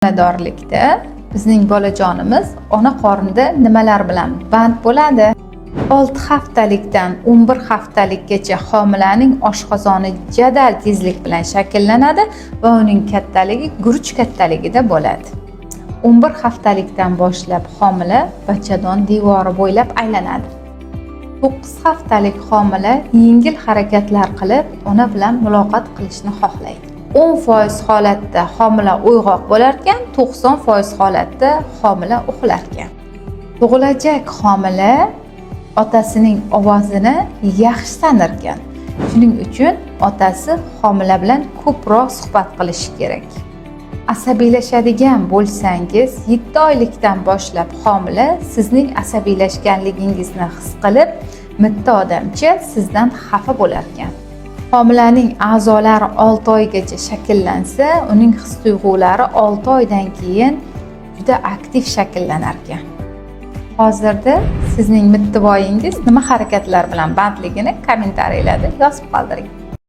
Homiladorlikda bizning bolajonimiz ona qornida nimalar bilan band bo'ladi? 6 haftalikdan 11 haftalikgacha homilaning oshqozoni jadal tezlik bilan shakllanadi va uning kattaligi guruch kattaligida bo'ladi. 11 haftalikdan boshlab homila bachadon devori bo'ylab aylanadi. 9 haftalik homila yengil harakatlar qilib, ona bilan muloqot qilishni xohlaydi. 10% holatda homila uyg'oq bo'larkan, 90% holatda homila uxlarkan. Tug'ilajak homila otasining ovozini yaxshi tanirkan. Shuning uchun otasi homila bilan ko'proq suhbat qilishi kerak. Asabiylashadigan bo'lsangiz, 7 oylikdan boshlab homila sizning asabiylashganligingizni his qilib, mitti odamcha sizdan xafa bo'larkan. Homilaning a'zolari 6 oygacha shakllansa, uning his tuyg'ulari 6 oydan keyin juda aktiv shakllanar ekan. Hozirda sizning mittivoyingiz nima harakatlar bilan bandligini kommentariylarda yozib qoldiring.